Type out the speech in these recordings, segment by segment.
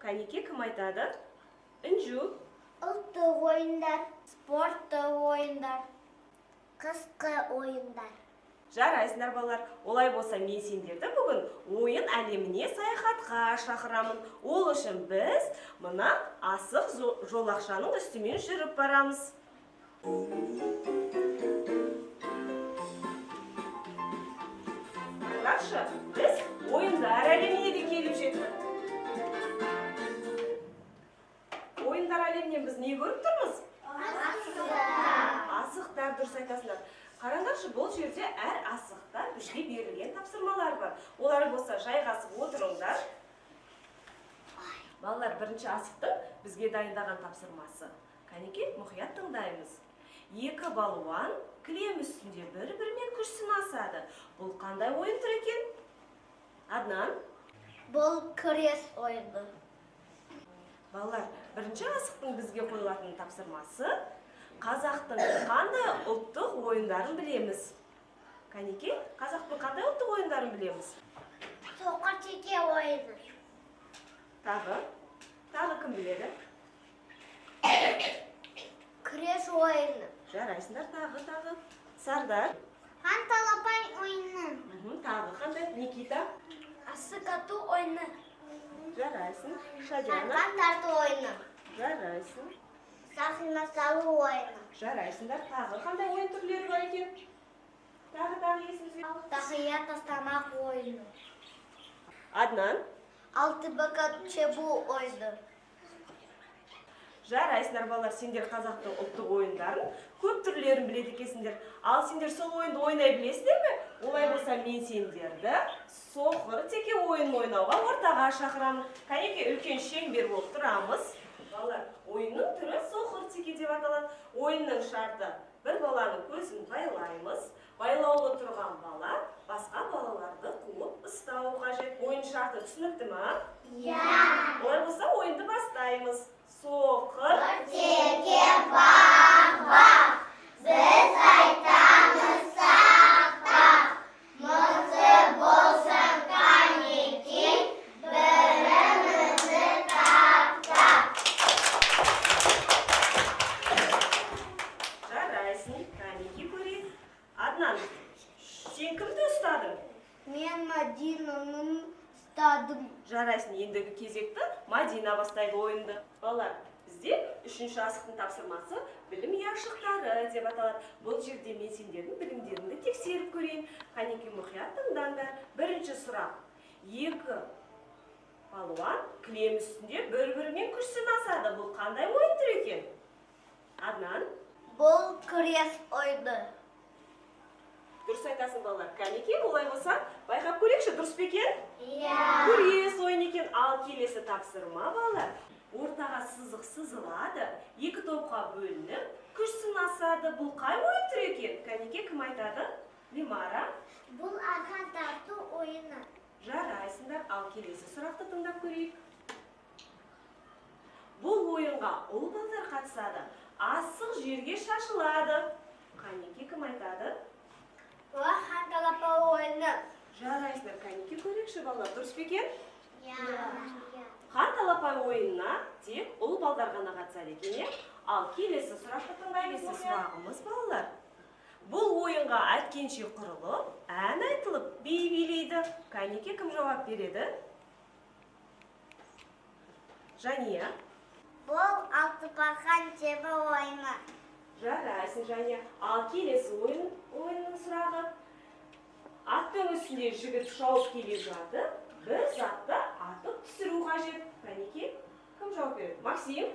Кәнеке, кім айтады? Інжу. Ұлттық ойындар, спорттық ойындар, қысқы ойындар. Жарайсыңдар, балалар. Олай болса, мен сендерді бүгін ойын әлеміне саяхатқа шақырамын. Ол үшін біз мына асық жолақшаның үстімен жүріп барамыз. Қараңдаршы, біз ойындар әлеміне де келіп жеттік. Ойындар әлемінен біз не көріп тұрмыз? Асықтар, дұрыс айтасыңдар. Қараңдаршы, бұл жерде әр асықта бізге берілген тапсырмалар бар. Олар болса, жайғасып отырыңдар. Балалар, бірінші асықтың бізге дайындаған тапсырмасы. Кәнеке, мұқият тыңдаймыз. Екі балуан кілем үстінде бір-бірімен күш сынасады. Бұл қандай ойын түрі екен? Аднан? Бұл күрес ойыны. Балалар, бірінші асықтың бізге қойылатын тапсырмасы: қазақтың қандай ұлттық ойындарын білеміз? Кәнеке, қазақтың қандай ұлттық ойындарын білеміз? Соқыр теке ойыны. Тағы? Тағы кім біледі? Күрес ойыны. Жарайсыңдар, тағы, тағы. Сардар? Хан талапай ойыны. Тағы қандай? Никита? Асық ату ойыны. Жарайсың. Шадиана? Арқан тарту ойыны. Жарайсың. Сақина салу ойыны. Жарайсыңдар. Тағы қандай ойын түрлері бар екен? Тағы, тағы есіңізге. Тақия тастамақ ойыны. Аднан? Алты бақа шебу ойыны. Жарайсыңдар, балалар, сендер қазақтың ұлттық ойындарын көп түрлерін біледі екенсіңдер. Ал сендер сол ойынды ойнай білесіңдер ме? Олай болса, мен сендерді соқыр теке ойынын ойнауға ортаға шақырамын. Кәнеке, үлкен шеңбер болып тұрамыз. Балалар, ойынның түрі соқыр теке деп аталады. Ойынның шарты: бір баланың көзін байлаймыз. Байлаулы тұрған бала басқа балаларды қуып ұстауы қажет. Ойын шарты түсінікті ма? Иә. Олай болса, ойынды бастаймыз. Соқыр Теке бақ бақ, біз айтамыз сақ-сақ. Мықты болсаң қанекей, бірімізді тап-тап. Жарайсың, кәнеки, көрейік. Аднан, сен кімді ұстадың? Мен Мадинаны ұстадым. Жарайсың, ендігі кезекті Мадина бастайды ойынды. Балалар, бізде үшінші асықтың тапсырмасы білім ұяшықтары деп аталады. Бұл жерде мен сендердің білімдеріңді тексеріп көрейін. Қанеки, мұқият тыңдаңдар. Бірінші сұрақ. Екі палуан кілем үстінде бір-бірімен күш сынасады. Бұл қандай ойын түрі екен? Аднан? Бұл күрес ойыны. Дұрыс айтасың, балалар. Кәнеки, олай болса, байқап көрейікші, дұрыс па екен? Иә. Күрес ойын екен. Ал келесі тапсырма, балалар. Ортаға сызық сызылады, екі топқа бөлініп, күш сынасады. Бұл қай ойын түрі екен? Кәнеке, кім айтады? Лимара? Бұл арқан тарту ойыны. Жарайсыңдар. Ал келесі сұрақты тыңдап көрейік. Бұл ойынға ұл балдар қатысады. Асық жерге шашылады. Қанеке, кім айтады? Бұл хан талапа ойыны. Жарайсыңдар, кәнеке, көрейікші, балалар, дұрыс па екен? Иә. Хан талапай ойынына тек ұл балдар ғана қатысады екен, иә? Ал келесі сұрақты тыңдаймыз. Сұрағымыз, балалар. Бұл ойынға әткеншек құрылып, ән айтылып, би билейді. Кәнеке, кім жауап береді? Жания. Бұл алтыбақан тебу ойыны. Жарайсың, Жания. Ал келесі ойынның сұрағы. Аттың үстінде жігіт шауып келе жатып, бір затты атып түсіру қажет. Кәнеке, кім жауап береді? Максим?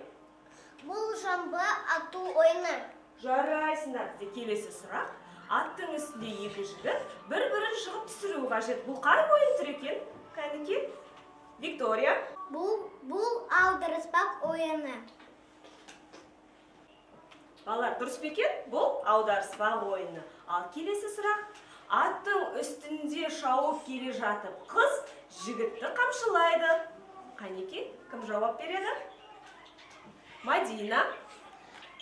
Бұл жамбы ату ойыны. Жарайсыңдар. Бізде келесі сұрақ. Аттың үстінде екі жігіт бір-бірін жығып түсіру қажет. Бұл қай ойын түрі екен? Кәнеке? Виктория? Бұл аударыспақ ойыны. Балалар, дұрыс па екен? Бұл аударыспақ ойыны. Ал келесі сұрақ. Аттың үстінде шауып келе жатып, қыз жігітті қамшылайды. Қанеке, кім жауап береді? Мадина.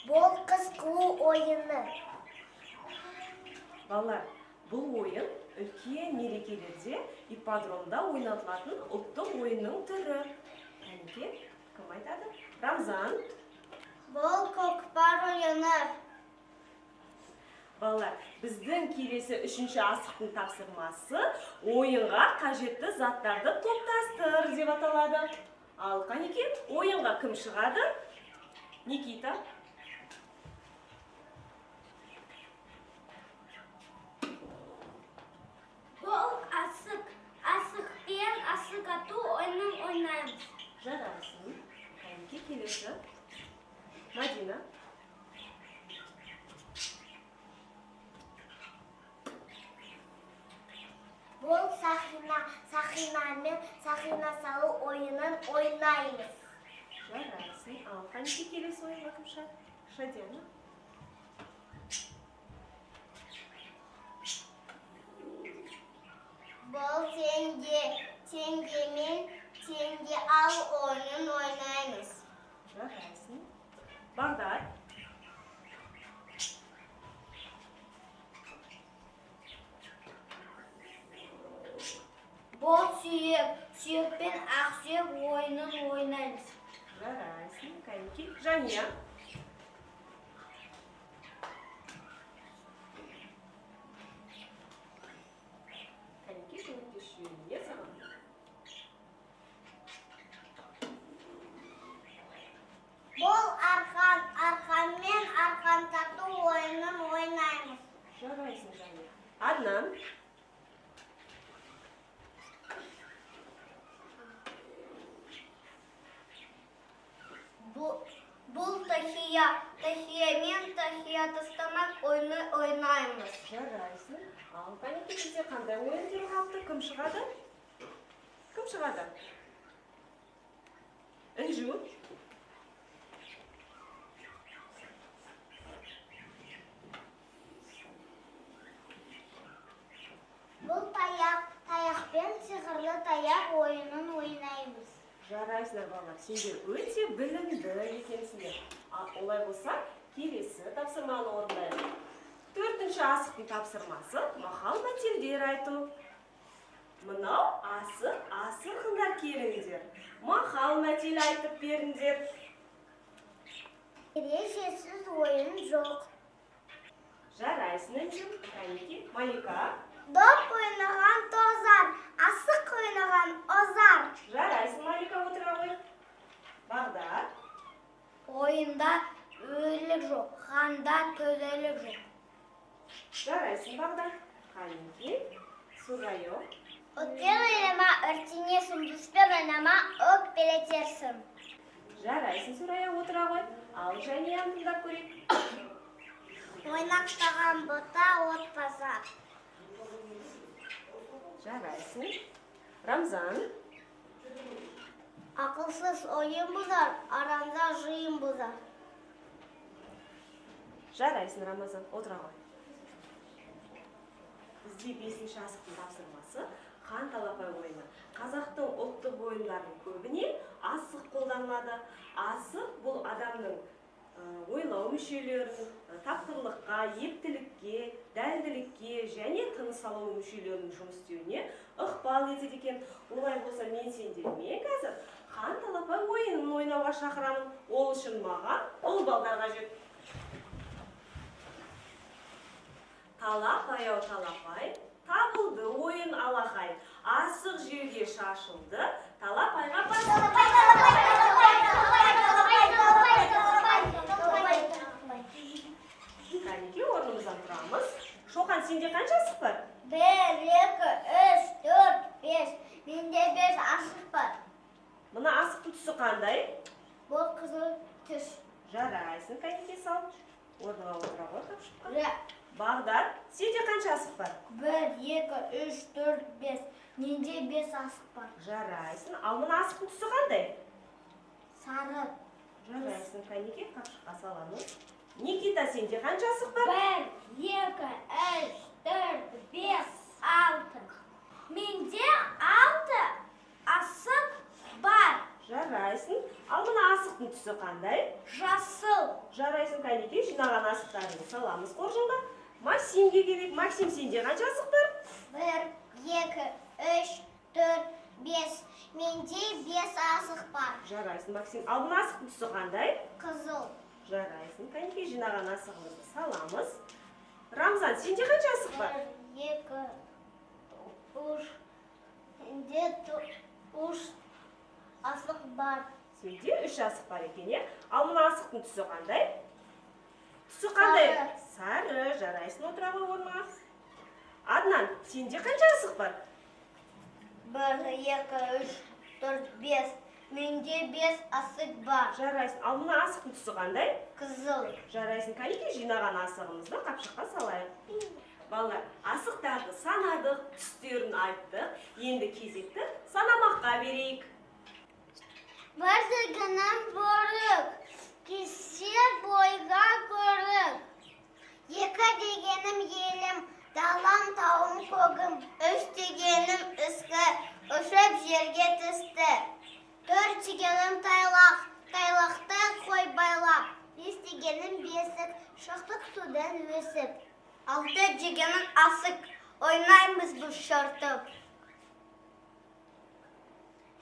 Бұл қыз қуу ойыны. Балалар, бұл ойын үлкен мерекелерде ипподромда ойнатылатын ұлттық ойынның түрі. Қанеке, Рамзан. Бұл көкпар ойыны. Балалар, біздің келесі үшінші асықтың тапсырмасы ойынға қажетті заттарды топтастыр деп аталады. Ал қанеки, ойынға кім шығады? Никита. Бұл асық, асықпен асық ату ойынын ойнаймыз. Жарайсың. Қанеки, келесі. Мадина. Бұл сақина, сақинамен сақина салу ойынын ойнаймыз. Жарайсың. Ал қанеки, келесі ойынға кім шығады? Шадияна. Бұл теңге, теңгемен теңге ал ойынын ойнаймыз. Жарайсың. Бағдат. Бұл сүйек, сүйекпен ақсүйек ойынын ойнаймыз. Жарайсың. Қанеки. Жания. Қанеки, көмектесуші не саған? Бұл арқан, арқанмен арқан тарту ойынын ойнаймыз. Жарайсың, Жания. Аднан. Бұл тахия, тахиямен тахия тастамақ ойыны ойнаймыз. Жарайсың. Ал қанеки, бізде қандай ойын түрі қалыпты? Кім шығады? Кім шығады? Інжу. Бұл таяқ, таяқпен сиқырлы таяқ ойынын ойнаймыз. Жарайсыңдар, балалар. Сендер өте білімді екенсіңдер. Ал олай болса, келесі тапсырманы орындайық. Төртінші асықтың тапсырмасы мақал мәтелдер айту. Мынау асық, асығыңдар келіңдер. Мақал мәтел айтып беріңдер. Ережесіз ойын жоқ. Жарайсың, Інжу. Қанеки, Малика. Доп ойнаған тозар, асық ойнаған озар. Жарайсың, Малика, отыра ғой. Бағдат. Ойында өлік жоқ, ханда төрелік жоқ. Жарайсың, Бағдат. Қанеки, Сурайо. Отпен ойнама, өртенесің, дұспен ойнама, өкпелетерсің. Жарайсың, Сурая, отыра ғой. Ал Жанияны тыңдап көрейік. Ойнақтаған бота от басар. Жарайсың. Рамзан. Ақылсыз ойын бұзар, арамза жиын бұзар. Жарайсың, Рамазан, отыра ғой. Бізде бесінші асықтың тапсырмасы хан талапай ойыны. Қазақтың ұлттық ойындарының көбіне асық қолданылады. Асық бұл адамның ойлау мүшелерін, тапқырлыққа, ептілікке, дәлділікке және тыныс алу мүшелерінің жұмыс істеуіне ықпал етеді екен. Олай болса, мен сендермен қазір хан талапай ойынын ойнауға шақырамын. Ол үшін маған ұл балдар қажет. Талапай ау талапай, табылды ойын алақай. Асық жерге шашылды, талапайға бас. Талапай, талапай, талапай, талапай, талапай, талапай, талапай, талапай. Кәнеки, орнымыздан тұрамыз. Шоқан, сенде қанша асық бар? 1, 2, 3, 4, 5. Менде 5 асық бар. Мына асықтың түсі қандай? Бұл қызыл түс. Жарайсың, кәнеки, сал. Орныңа отыра ғой, қапшыққа. Бір, Бағдат, сенде қанша асық бар? 2, 3, 4, 5. Менде 5 асық бар. Жарайсың. Ал мына асықтың түсі қандай? Сары. Жарайсың, кәнеки, қапшыққа саламыз. Никита, сенде қанша асық бар? 1, 2, 3, 4, 5, 6. Менде 6 асық бар. Жарайсың. Ал мына асықтың түсі қандай? Жасыл. Жарайсың, кәнеки, жинаған асықтарыңды саламыз қоржынға. Максимге керек. Максим, сенде қанша асық бар? 1, 2, 3, 4, 5. Менде 5 асық бар. Жарайсың, Максим. Ал мына асықтың түсі қандай? Қызыл. Жарайсың. Кәнекей, жинаған асығымызды саламыз. Рамзан, сенде қанша асық бар? 1, 2, 3. Менде 3 асық бар. Сенде үш асық бар екен, иә? Ал мына асықтың түсі қандай? Түсі қандай? Сары. Жарайсың, отыра ғой орныңа. Аднан, сенде қанша асық бар? 1, 2, 3, 4, 5. Менде 5 асық бар. Жарайсың. Ал мына асықтың түсі қандай? Қызыл. Жарайсың. Кәнекей, жинаған асығымызды қапшыққа салайық. Балалар, асықтарды санадық, түстерін айттық. Енді кезекті санамаққа берейік. 1 дегенім бөрік, кесе бойға көрік. 2 дегенім елім, далам, тауым, көгім. 3 дегенім іскі, ұшып жерге түсті. 4 дегенім тайлақ, тайлақты қой байлап. 5 дегенім бесік, шықтық судан өсіп. 6 дегенім асық, ойнаймыз біз шортып.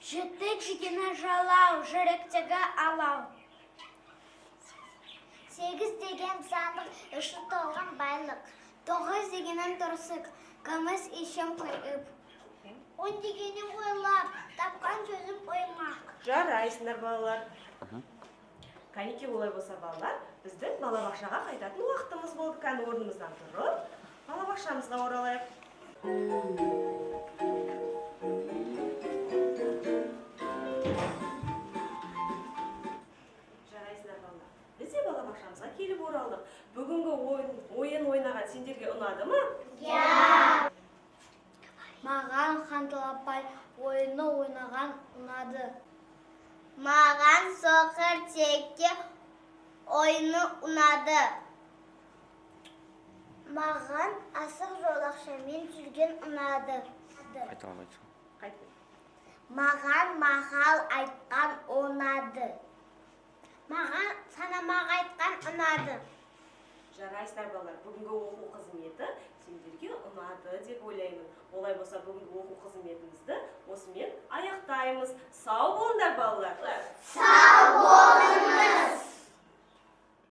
7 дегені жалау, жүректегі алау. 8 деген сандық, іші толған байлық. 9 дегенім торсық, күміс ішім құйып. 10 дегенім ойлап, тапқан сөзім оймақ. Жарайсыңдар, балалар. Кәнекей, олай болса, балалар, біздің балабақшаға қайтатын уақытымыз болды. Кәні, орнымыздан тұрып, балабақшамызға оралайық. Жарайсыңдар, балалар. Біз де балабақшамызға келіп оралдық. Бүгінгі ойын ойнаған сендерге ұнады ма? Маған Ханталапай ойыны ойнаған ұнады. Маған соқыр теке ойыны ұнады. Маған асық жолақшамен жүрген ұнады. Қайталап айтшы. Қайт. Маған мақал айтқан ұнады. Маған санамақ айтқан ұнады. Жарайсыздар, балалар. Бүгінгі оқу қызметі сендерге ұнады деп ойлаймын. Олай болса, бүгінгі оқу қызметімізді осымен аяқтаймыз. Сау болыңдар, балалар. Сау болыңыз!